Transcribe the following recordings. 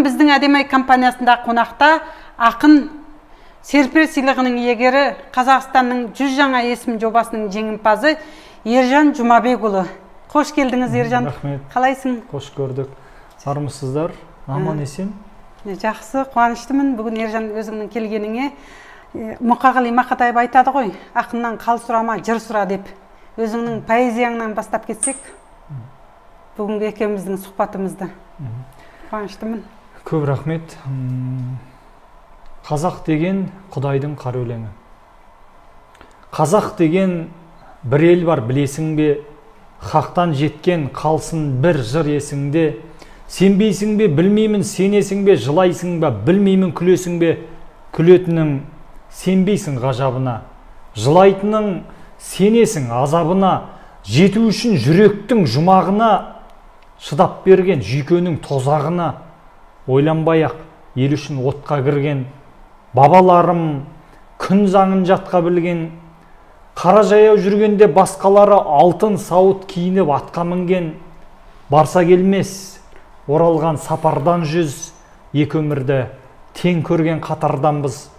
Бүгін біздің Әдемі компаниясында қонақта ақын, Серпер сыйлығының иегері, Қазақстанның 100 жаңа есім жобасының жеңімпазы Ержан Жұмабекұлы. Қош келдіңіз, Ержан. Рахмет. Қалайсың? Қош көрдік. Армысыздар? Аман есен? Жақсы, қуаныштымын бүгін, Ержан, өзіңнің келгеніңе. Мұқағали Мақатаев айтады ғой, ақыннан қал сұрама, жыр сұра деп. Өзіңнің поэзияңнан бастап кетсек бүгінгі екеуміздің сұхбатымызды. Қуаныштымын. Көп рахмет. Қазақ деген Құдайдың қара өлеңі. Қазақ деген бір ел бар, білесің бе? Хақтан жеткен қалсын бір жыр есіңде. Сенбейсің бе, білмеймін, сенесің бе, жылайсың ба, білмеймін, күлесің бе? Күлетінің сенбейсің ғажабына, жылайтының сенесің азабына. Жету үшін жүректің жұмағына, шыдап берген жүйкенің тозағына. Ойланбай-ақ ел үшін отқа кірген бабаларым күн заңын жатқа білген. Қара жаяу жүргенде басқалары алтын сауыт киініп атқа мінген. Барса келмес оралған сапардан жүз, екі өмірді тең көрген қатарданбыз.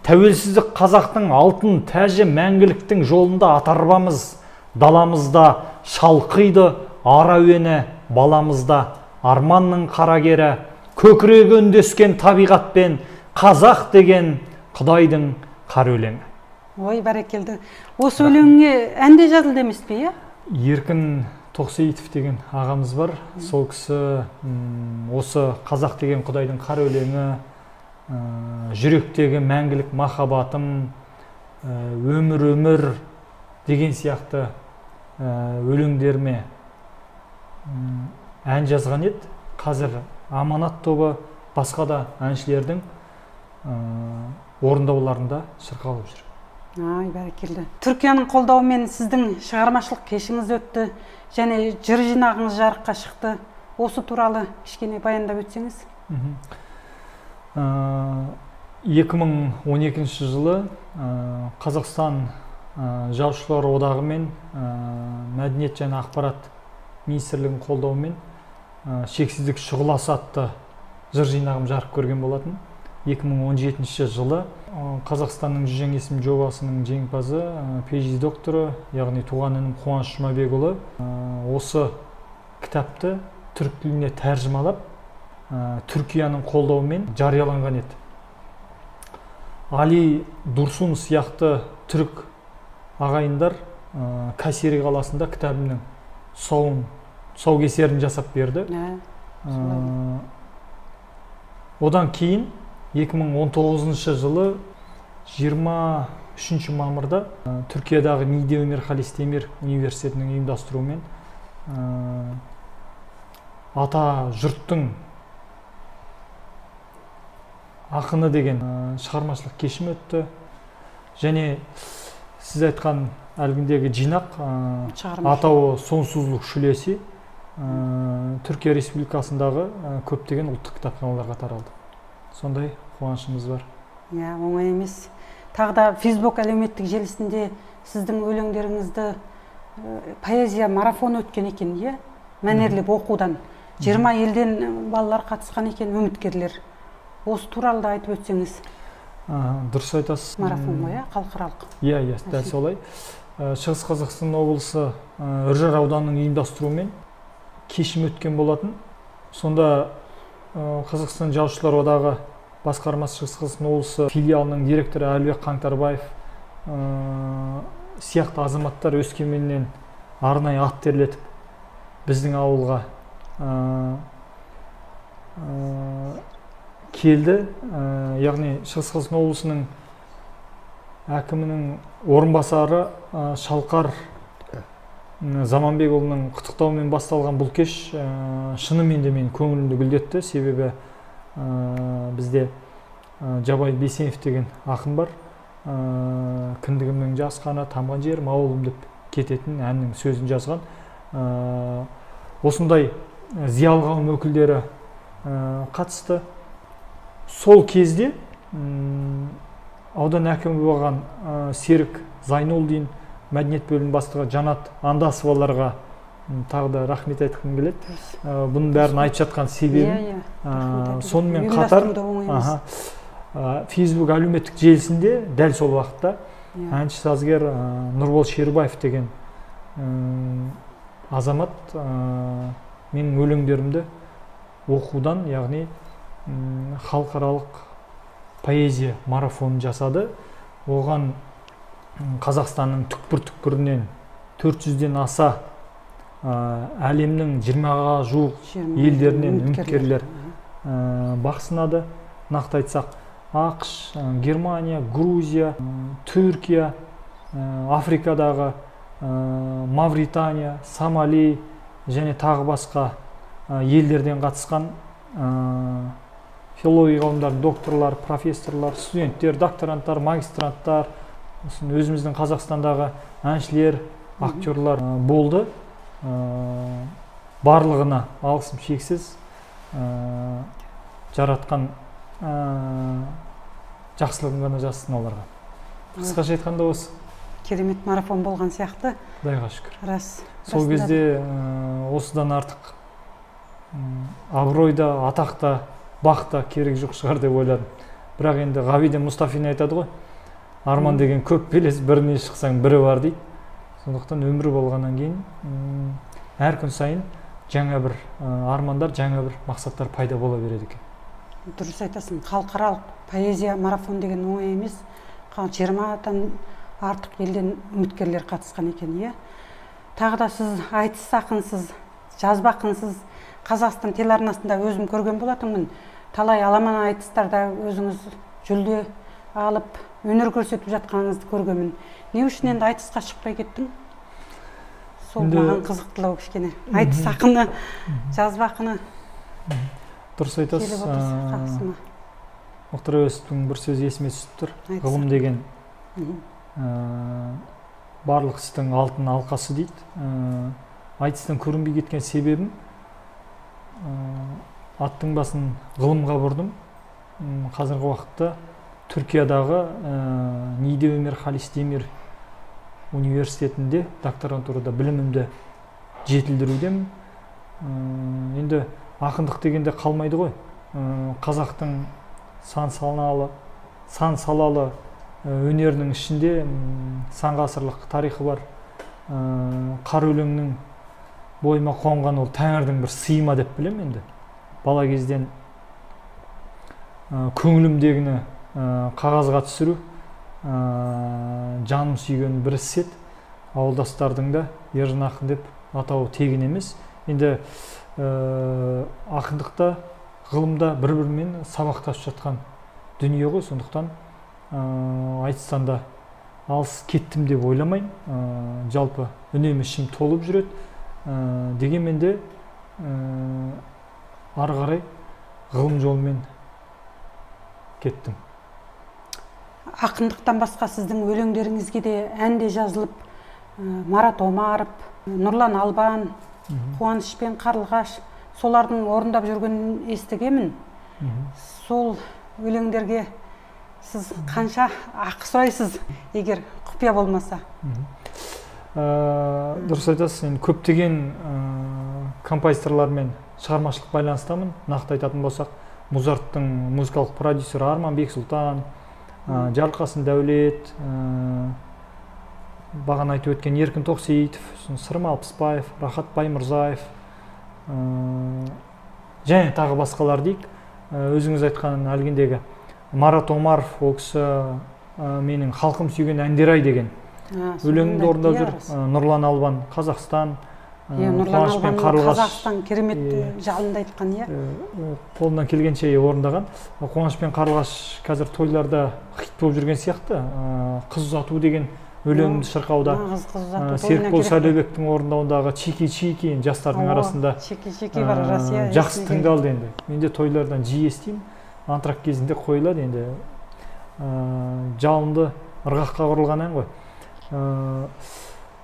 Тәуелсіздік қазақтың алтын тәжі, мәңгіліктің жолында атарбамыз. Даламызда шалқиды ар әуені, баламызда арманның қарагері. Көкірегі үндескен табиғатпен қазақ деген Құдайдың қара өлеңі. Ой, бәрекелді. Осы өлеңге ән де жазылды емес пе, иә? Еркін Тоқсейітов деген ағамыз бар. Сол кісі осы қазақ деген Құдайдың қара өлеңі, жүректегі мәңгілік махаббатым, өмір өмір деген сияқты өлеңдеріме ән жазған еді. Қазір Аманат тобы, басқа да әншілердің орындауларында шырқалып жүр. Ай, бәрекелді. Түркияның қолдауымен сіздің шығармашылық кешіңіз өтті және жыр жинағыңыз жарыққа шықты. Осы туралы кішкене баяндап өтсеңіз. 2012 жылы Қазақстан Жазушылар одағы мен Мәдениет және ақпарат министрлігінің қолдауымен Шексіздік шұғыласы атты жыр жинағым жарық көрген болатын. 2017 жылы Қазақстанның 100 жаңа есім жобасының жеңімпазы, PhD докторы, яғни туған інім Қуаныш Жұмабекұлы осы кітапты түрік тіліне тәржімалап, Түркияның қолдауымен жарияланған еді. Али Дурсун сияқты түрік ағайындар Кайсери қаласында кітабымның тұсаукесерін жасап берді. Одан кейін 2019 жылы 23 мамырда Түркиядағы Ниде Өмер Халис Демир университетінің ұйымдастыруымен ата жұрттың ақыны деген шығармашылық кешім өтті. Және сіз айтқан әлгіндегі жинақ, атауы Sonsuzluk Şölesi, Түркия Республикасындағы көптеген ұлттық кітапханаларға таралды. Сондай қуанышымыз бар. Иә, оңай емес. Тағы да Facebook әлеуметтік желісінде сіздің өлеңдеріңізді поэзия марафоны өткен екен, иә? Мәнерлеп оқудан 20 елден балалар қатысқан екен, үміткерлер. Осы туралы да айтып өтсеңіз. Дұрыс айтасыз. Марафон ғой, иә, халықаралық. Иә, иә, дәл солай. Шығыс Қазақстан облысы Үржар ауданының ұйымдастыруымен кешім өткен болатын. Сонда Қазақстан Жазушылар одағы басқармасы Шығыс Қазақстан облысы филиалының директоры Әлібек Қаңтарбаев сияқты азаматтар Өскеменнен арнайы ат терлетіп біздің ауылға келді. Яғни Шығыс Қазақстан облысының әкімінің орынбасары Шалқар Заманбекұлының құттықтауымен басталған бұл кеш шынымен де менің көңілімді гүлдетті. Себебі бізде Жабай Бейсенов деген ақын бар. Кіндігімнің жасқаны, тамған жерім, ауылым деп кететін әннің сөзін жазған. Осындай зиялы қауым өкілдері қатысты. Сол кезде аудан әкімі болған Серік Зайнулдин, мәдениет бөлімінің бастығы Жанат Андасоваларға Тағы да рахмет айтқым келеді. Бұның бәрін айтып жатқан себебім, сонымен қатар Facebook әлеуметтік желісінде дәл сол уақытта әнші сазгер Нұрбол Шерубаев деген азамат менің өлеңдерімді оқудан, яғни халықаралық поэзия марафонын жасады. Оған Қазақстанның түкпір-түкпірінен 400-ден аса әлемнің 20-ға жуық елдерінен үміткерлер бақ сынады. Нақты айтсақ, АҚШ, Германия, Грузия, Түркия, Африкадағы Мавритания, Сомали және тағы басқа елдерден қатысқан филология ғылымдарының докторлар, профессорлар, студенттер, докторанттар, магистранттар, өзіміздің Қазақстандағы әншілер, актерлар болды. Барлығына алғысым шексіз. Жаратқан жақсылығын ғана жазсын оларға. Қысқаша айтқанда осы. Керемет марафон болған сияқты. Құдайға шүкір. Рас. Сол кезде осыдан артық абырой да, атақ та, бақ та керек жоқ шығар деп ойладым. Бірақ енді Ғабиден Мұстафин айтады ғой, арман деген көп белес, біріне шықсаң бірі бар дейді. Сондықтан өмір болғаннан кейін әр күн сайын жаңа бір армандар, жаңа бір мақсаттар пайда бола береді екен. Дұрыс айтасың. Халықаралық поэзия марафон деген оңай емес. 20-дан артық елден үміткерлер қатысқан екен, иә. Тағы да сіз айтыс ақынсыз, жазба ақынсыз. Қазақстан телеарнасында өзім көрген болатынмын. Талай аламан айтыстарда өзіңіз жүлде алып, өнер көрсетіп жатқаныңызды көргенмін. Не үшін енді айтысқа шықпай кеттің? Сол маған қызықтылау кішкене. Айтыс ақыны, жазба ақыны. Дұрыс айтасыз. Мұхтар Әуезовтің бір сөзі есіме түсіп тұр. Ғылым деген барлық істің алтын алқасы дейді. Айтыстан көрінбей кеткен себебім, аттың басын ғылымға бұрдым. Қазіргі уақытта Түркиядағы Ниде Өмер Халис Демир университетінде докторантурада білімімді жетілдірудемін. Енді ақындық дегенде қалмайды ғой. Қазақтың сан салалы өнерінің ішінде сан ғасырлық тарихы бар. Қар өлеңнің бойыма қонған ол тәңірдің бір сыйы ма деп білем енді. Бала кезден көңілімдегіні қағазға түсіру жаным сүйген бір іс еді. Ауылдастардың да Ержан ақын деп атауы тегін емес. Енді ақындықта, ғылымда бір-бірімен сабақтасып жатқан дүние ғой. Сондықтан айтыстан да алыс кеттім деп ойламаймын. Жалпы үнемі ішім толып жүреді. Дегенмен де ары қарай ғылым жолымен кеттім. Ақындықтан басқа сіздің өлеңдеріңізге де ән де жазылып, Марат Омаров, Нұрлан Албан, Қуаныш пен Қарлығаш, солардың орындап жүргенін естігемін. Сол өлеңдерге сіз қанша ақы сұрайсыз, егер құпия болмаса? Дұрыс айтасыз. Енді көптеген композиторлармен шығармашылық байланыстамын. Нақты айтатын болсақ, Музарттың музыкалық продюсері Арман Бексұлтан, Жарылқасын Дәулет, бағана айтып өткен Еркін Тоқсейітов, Сырым Алпысбаев, Рахат Баймырзаев және тағы басқалар дейік. Өзіңіз айтқан әлгіндегі Марат Омаров, ол кісі менің халқым сүйген әндер ай деген өлеңімді орындап жүр. Нұрлан Албан, Қазақстан, Қуаныш пен Қарлығаш. Қазақстан керемет жалынды айтқан, иә. Қолынан келгенше орындаған. Қуаныш пен Қарлығаш қазір тойларда хит болып жүрген сияқты. Қыз ұзату деген өлеңімді шырқауда. Серікбол Сәлеубектің орындауындағы Чики-чики жастардың арасында жақсы тыңдалды енді. Мен де тойлардан жиі естимін. Антракт кезінде қойылады енді. Жалынды ырғаққа құрылған ән ғой.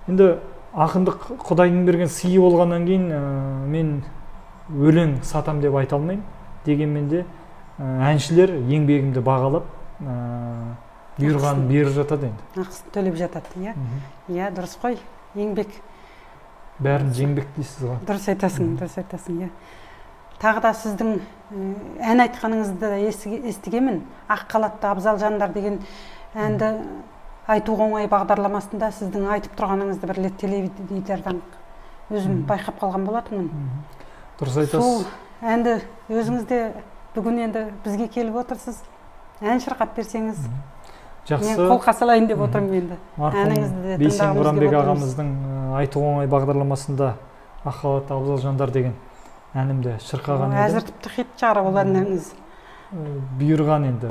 Енді ақындық Құдайдың берген сыйы болғаннан кейін мен өлең сатам деп айта алмаймын. Дегенмен де әншілер еңбегімді бағалап, бұйырғанын беріп жатады енді. Ақысын төлеп жатады, иә? Иә, дұрыс қой. Еңбек Бәрін жеңбек дейсіз ғой. Дұрыс айтасың, дұрыс айтасың, иә. Тағы да сіздің ән айтқаныңызды да естігенмін. Ақ халатты абзал жандар деген әнді айтуға оңай бағдарламасында сіздің айтып тұрғаныңызды бір рет теледидардан өзім байқап қалған болатынмын. Дұрыс айтасыз. Сол әнді өзіңіз де бүгін енді бізге келіп отырсыз. Ән шырқап берсеңіз. Жақсы. Мен қолқа салайын деп отырмын енді. Марқұм Бейсен Боранбек ағамыздың айтуға оңай бағдарламасында Ақ халатты абзал жандар деген әнімді шырқаған едім. Әзір тіпті хит шығар ол әніңіз. Бұйырған енді.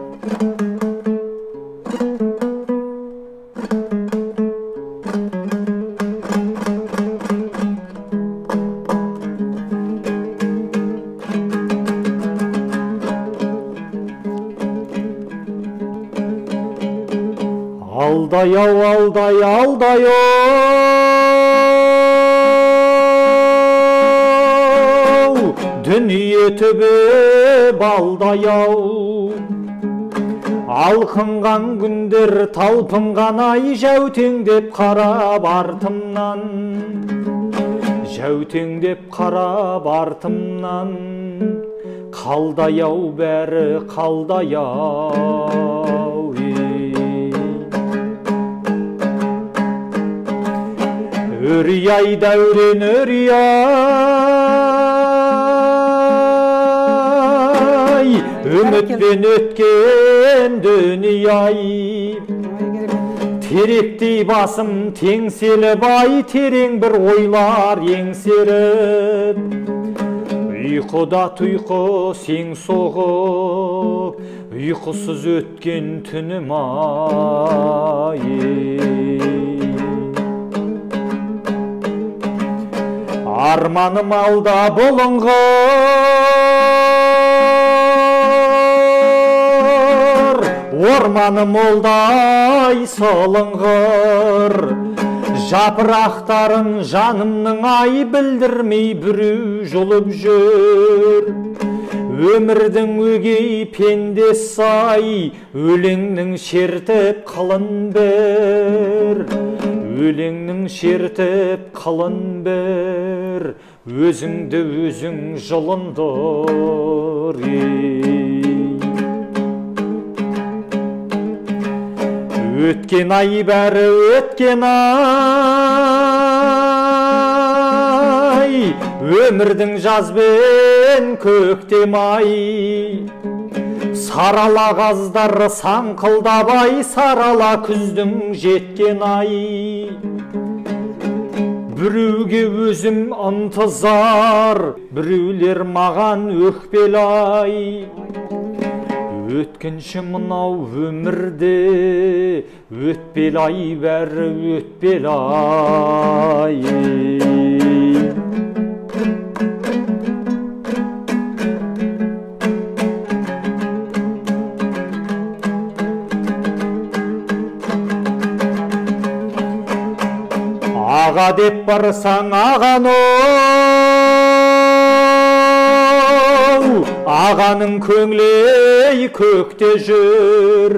Алдай ау, алдай, алдай ау, дүние түбі балдай ау. Алқынған күндер талпынған ай, жәутеңдеп қарап артымнан, жәутеңдеп қарап артымнан. Қалдай ау бәрі, қалдай ау. Үрей ай дәурен, үрей ай, үмітпен өткен дүние ай. Теректей басым теңселіп ай, терең бір ойлар еңсеріп. Ұйқыда тұйқы сең соғып, ұйқысыз өткен түнім ай. Арманым алда бұлыңғыр, орманым молдай сылыңғыр. Жапырақтарын жанымның ай білдірмей біреу жұлып жүр. Өмірдің өгей пендесі ай, өлеңнің шертіп қылын бір. Өлеңнің шертіп қылын бір, өзіңді өзің жылындыр. Өткен ай бәрі өткен ай, өмірдің жазбен көктем ай. Сарала қаздар саңқылдап ай, сарала күздің жеткен ай. Біреуге өзім ынтызар, біреулер маған өкпелі ай. Өткінші мынау өмірде, өтпелі ай бәрі өтпелі ай. Аға деп барсаң ағаны, ағаның көңілі көкте жүр.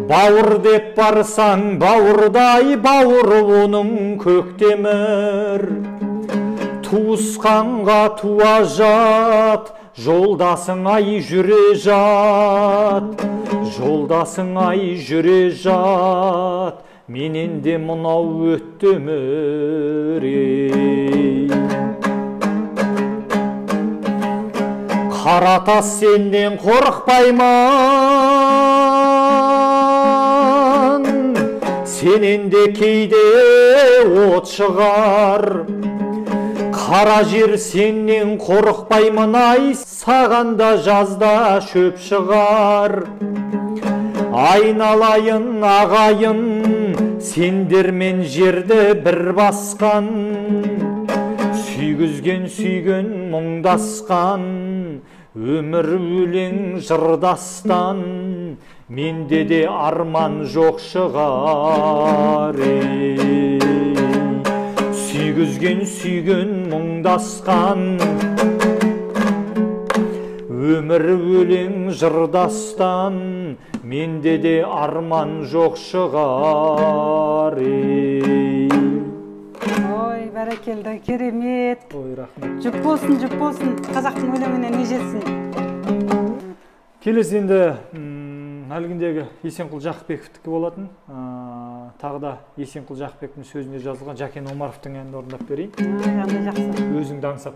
Бауыр деп барсаң бауырдай, бауыры оның көктемір. Туысқанға туа жат, жолдасың ай жүре жат, жолдасың ай жүре жат. Менен де мынау өтті өмір, ей. Қара тас сенен қорықпаймын, сенен де кейде от шығар. Қара жер сенен қорықпаймын ай, саған да жазда шөп шығар. Айналайын ағайын, сендермен жерді бір басқан, сүйгізген сүйген мұңдасқан, өмір өлең жырдастан, менде де арман жоқ шығар. Сүйгізген сүйген мұңдасқан, өмір өлең жырдастан, менде де арман жоқ шығар. Ой, Бәрекелді, керемет. Ой, рахмет. Жұп болсын, жұп болсын. Қазақтың өлеңіне не жетсін. Келесі енді әлгіндегі Есенқұл Жақыпбековтікі болатын. Тағы да Есенқұл Жақыпбековтің сөзіне жазылған Жәкен Омаровтың әнін орындап берейін. Қандай жақсы. Өзіңді аңсап.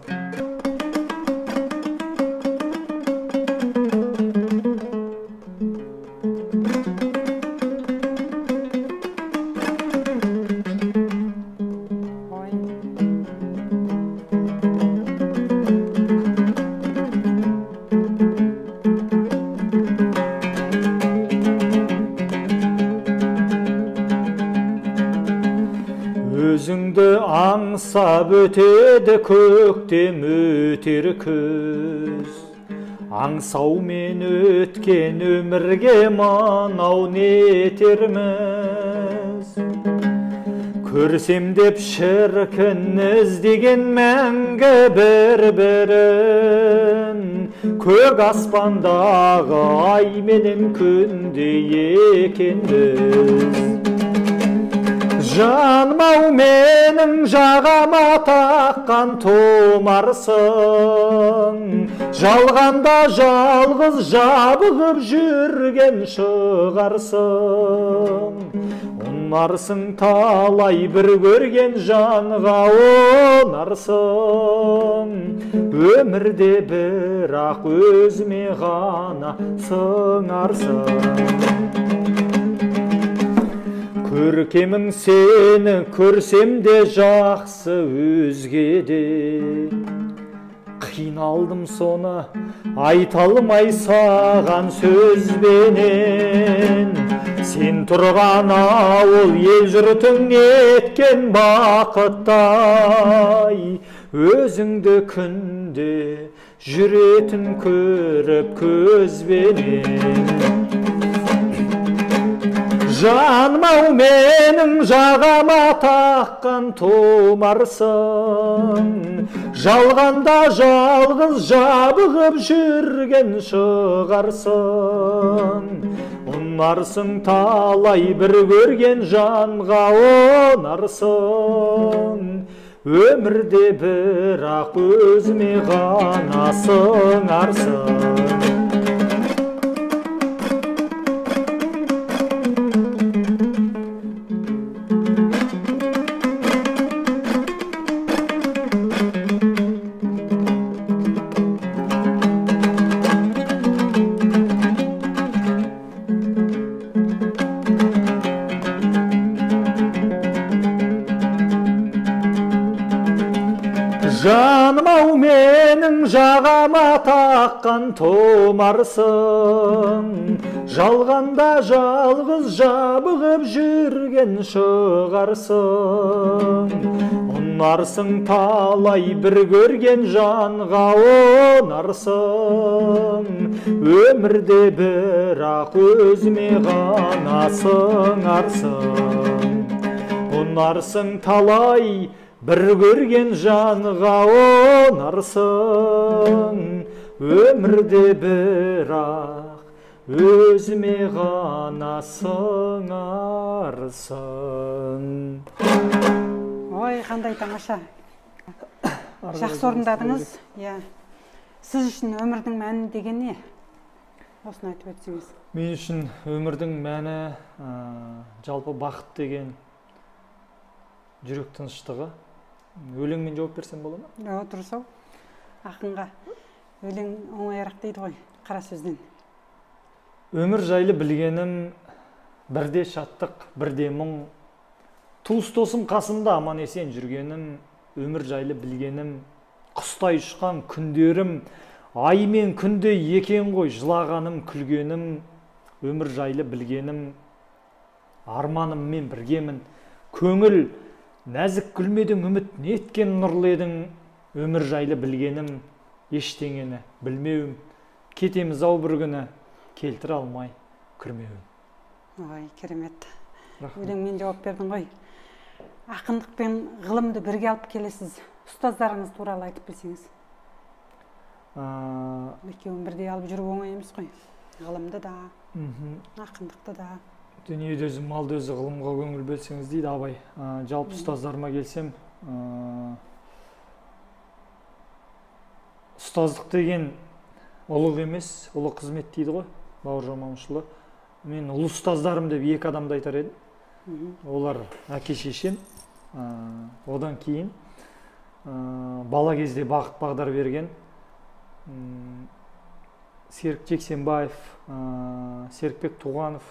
Өзіңді аңсап өтеді көктем өтер күз, аңсаумен өткен өмірге мынау нетерміз. Көрсем деп шіркін іздеген мәңгі бір-бірін, көк аспандағы ай менен күндей екенбіз. Жаным-ау менің жағама таққан томарсың, жалғанда жалғыз жабығып жүрген шығарсың. Ұнарсың талай бір көрген жанға ұнарсың, өмірде бірақ өзіме ғана сыңарсың. Көркемің сені көрсем де жақсы өзгеде, қиналдым соны айта алмай саған сөзбенен. Сен тұрған ауыл ел жұртың неткен бақыттай, өзіңді күнде жүретін көріп көзбенен. Жаным-ау менің жағама таққан томарсың, жалғанда жалғыз жабығып жүрген шығарсың. Ұнарсың талай бір көрген жанға ұнарсың, өмірде бірақ өзіме ғана сыңарсың. Жаным-ау менің жағама таққан томарсың, жалғанда жалғыз жабығып жүрген шығарсың. Ұнарсың талай бір көрген жанға ұнарсың, өмірде бірақ өзіме ғана сыңарсың. Ұнарсың талай бір көрген жанға ұнарсың, өмірде бірақ өзіме ғана сыңарсың. Ой, қандай тамаша. Жақсы орындадыңыз. Иә. Сіз үшін өмірдің мәні деген не? Осыны айтып өтсеңіз. Мен үшін өмірдің мәні жалпы бақыт деген жүрек тыныштығы. Өлеңмен жауап берсем бола ма? О, дұрыс ау. Ақынға өлең оңайырақ дейді ғой, қара сөзден. Өмір жайлы білгенім бірде шаттық, бірде мұң. Туыс досым қасымда аман есен жүргенім, өмір жайлы білгенім, құстай ұшқан күндерім, ай мен күндей екен ғой жылағаным, күлгенім, өмір жайлы білгенім, арманыммен біргемін. Көңіл нәзік күлмедің, үміт неткен нұрлы едің, өмір жайлы білгенім, ештеңені білмеуім, кетеміз ау бір күні, келтіре алмай күрмеуім. Ой, керемет. Өлеңмен жауап бердің ғой. Ақындық пен ғылымды бірге алып келесіз. Ұстаздарыңыз туралы айтып білсеңіз. Екеуін бірдей алып жүру оңай емес қой. Ғылымды да, ақындықты да. Дүниеде өзі, малды өзі ғылымға көңіл бөлсеңіз дейді Абай. Жалпы ұстаздарыма келсем, Ұстаздық деген ұлық емес, ұлы қызмет дейді ғой Бауыржан Момышұлы. Мен ұлы ұстаздарым деп екі адамды айтар едім. Олар әке шешем, одан кейін бала кезде бағыт бағдар берген Серік Жексенбаев, Серікбек Туғанов,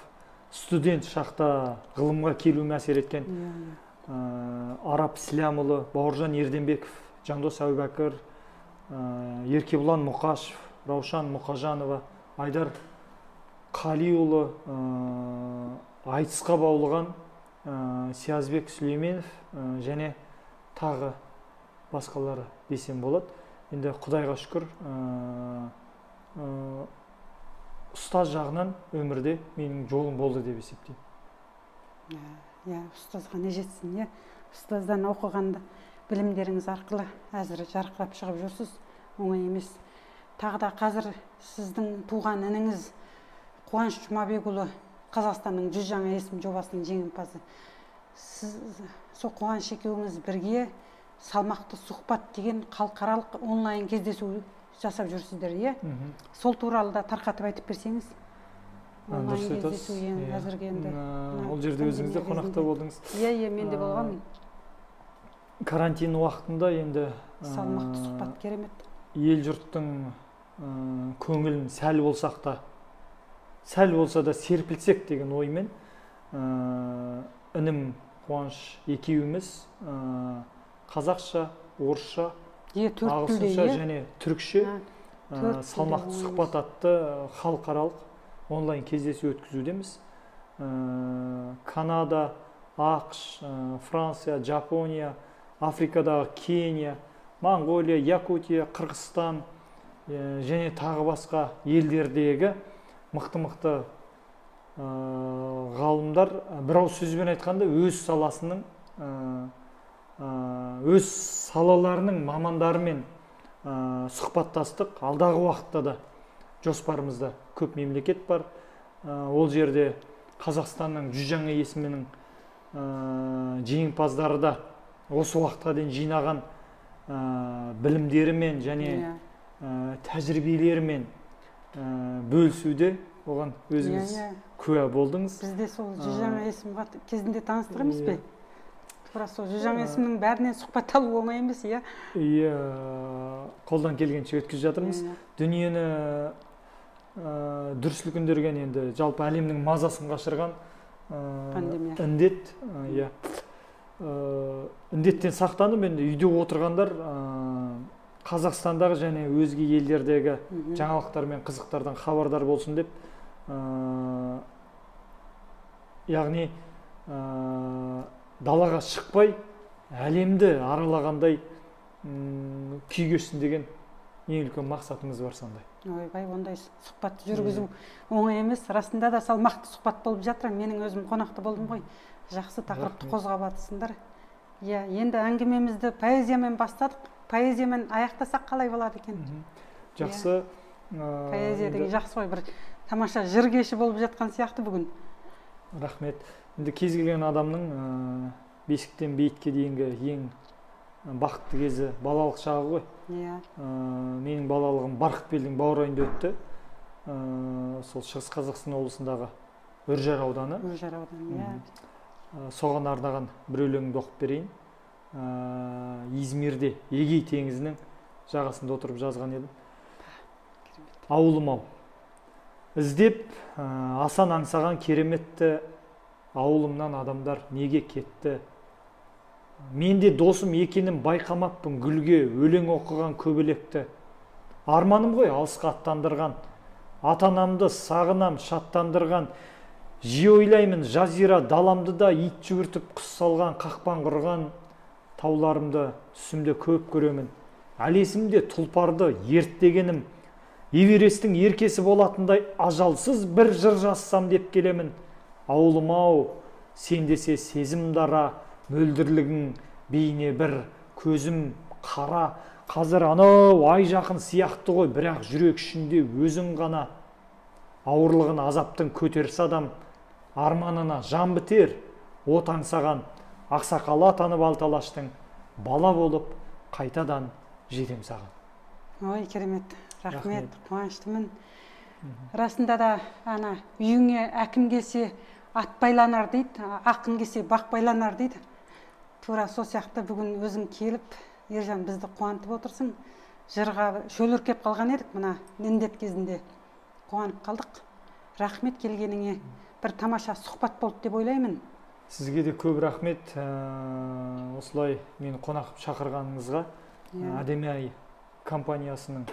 студент шақта ғылымға келуіме әсер еткен Арап Слямұлы, Бауыржан Ерденбеков, Жандос Әубәкір, Еркебұлан Мұқашев, Раушан Мұқажанова, Айдар Қалиұлы, айтысқа баулыған Сиязбек Сүлейменов және тағы басқалары десем болады. Енді Құдайға шүкір, ұстаз жағынан өмірде менің жолым болды деп есептеймін. Иә, ұстазға не жетсін, иә? Ұстаздан оқығанда білімдеріңіз арқылы әзір жарқырап шығып жүрсіз, оңай емес. Тағы да қазір сіздің туған ініңіз Қуаныш Жұмабекұлы Қазақстанның 100 жаңа есім жобасының жеңімпазы. Сіз сол Қуаныш екеуіңіз бірге салмақты сұхбат деген халықаралық онлайн кездесу жасап жүрсіздер, иә? Сол туралы да тарқатып айтып берсеңіз. Онлайн кездесу әзірге енді. Ол жерде өзіңіз де қонақта болдыңыз. Иә, иә, мен де болғанмын. Карантин уақытында енді салмақты сұхбат керемет. Ел жұрттың көңілін сәл болсақ та, сәл болса да серпілсек деген оймен інім Қуаныш екеуміз қазақша, орысша, ағылшынша және түрікше салмақты сұхбат атты халықаралық онлайн кездесу өткізудеміз. Канада, АҚШ, Франция, Жапония, Африкадағы Кения, Моңғолия, Якутия, Қырғызстан және тағы басқа елдердегі мықты-мықты ғалымдар, бір ауыз сөзбен айтқанда өз саласының, өз салаларының мамандарымен сұхбаттастық. Алдағы уақытта да жоспарымызда көп мемлекет бар. Ол жерде Қазақстанның 100 жаңа есімінің жеңімпаздары да осы уақытқа дейін жинаған білімдерімен және тәжірибелерімен бөлісуде. Оған өзіңіз куә болдыңыз. Біз де сол 100 жаңа есім кезінде таныстық емес пе? Тура сол 100 жаңа есімнің бәрінен сұхбат алу оңай емес, иә? Иә, қолдан келгенше өткізіп жатырмыз. Дүниені дүр сілкіндірген, енді жалпы әлемнің мазасын қашырған пандемия. Індет, иә. Індеттен сақтанып, енді үйде отырғандар Қазақстандағы және өзге елдердегі жаңалықтар мен қызықтардан хабардар болсын деп, яғни далаға шықпай әлемді аралағандай күй кешсін деген ең үлкен мақсатымыз бар сондай. Ойбай, ондай сұхбатты жүргізу оңай емес. Расында да салмақты сұхбат болып жатыр. Менің өзім қонақта болдым ғой. Жақсы тақырыпты қозғап жатсыңдар. Иә, енді әңгімемізді поэзиямен бастадық. Поэзиямен аяқтасақ қалай болады екен? Жақсы. Поэзия деген жақсы ғой, бір тамаша жыр кеші болып жатқан сияқты бүгін. Рахмет. Енді кез келген адамның бесіктен бейітке дейінгі ең бақытты кезі балалық шағы ғой. Иә. Менің балалығым Барқытбелдің баурайында өтті. Сол Шығыс Қазақстан облысындағы Үржар ауданы. Үржар ауданы, иә. Соған арнаған бір өлеңімді оқып берейін. Измирде, Егей теңізінің жағасында отырып жазған едім. Ауылым ау. Іздеп, асан аңсаған кереметті, ауылымнан адамдар неге кетті? Мен де досым екенін байқамаппын гүлге өлең оқыған көбелекті. Арманым ғой алысқа аттандырған, ата-анамды сағынам шаттандырған. Жиі ойлаймын жазира даламды да ит жүгіртіп құс салған, қақпан құрған тауларымды түсімде көп көремін. Әлі есімде тұлпарды ерттегенім, Эвересттің еркесі болатындай ажалсыз бір жыр жазсам деп келемін. Ауылым ау, сен десе сезім дара, мөлдірлігің бейне бір көзім қара. Қазір анау ай жақын сияқты ғой, бірақ жүрек ішінде өзің ғана. Ауырлығын азаптың көтерсе адам, арманына жан бітер, от аңсаған, ақсақалы атанып алты алаштың Бала болып қайтадан жетем саған. Ой, керемет, рахмет, қуаныштымын. Расында да ана үйіңе әкім келсе ат байланар дейді, ақын келсе бақ байланар дейді. Тура сол сияқты бүгін өзің келіп, Ержан, бізді қуантып отырсың. Жырға шөліркеп қалған едік мына індет кезінде. Қуанып қалдық. Рахмет келгеніңе. Бір тамаша сұхбат болды деп ойлаймын. Сізге де көп рахмет, осылай мені қонақ қылып шақырғаныңызға. Әдемі ай компаниясының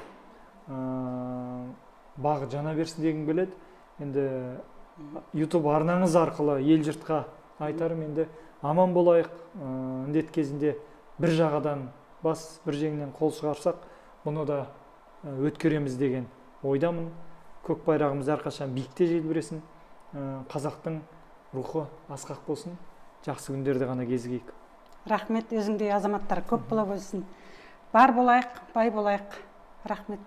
бағы жана берсін дегім келеді. Енді YouTube арнаңыз арқылы ел жұртқа айтарым, енді аман болайық. Індет кезінде бір жағадан бас, бір жеңнен қол шығарсақ, бұны да өткереміз деген ойдамын. Көк байрағымыз әрқашан биікте желбіресін. Қазақтың рухы асқақ болсын. Жақсы күндерде ғана кезігейік. Рахмет, өзіңдей азаматтар көп бола қойсын. Бар болайық, бай болайық. Рахмет.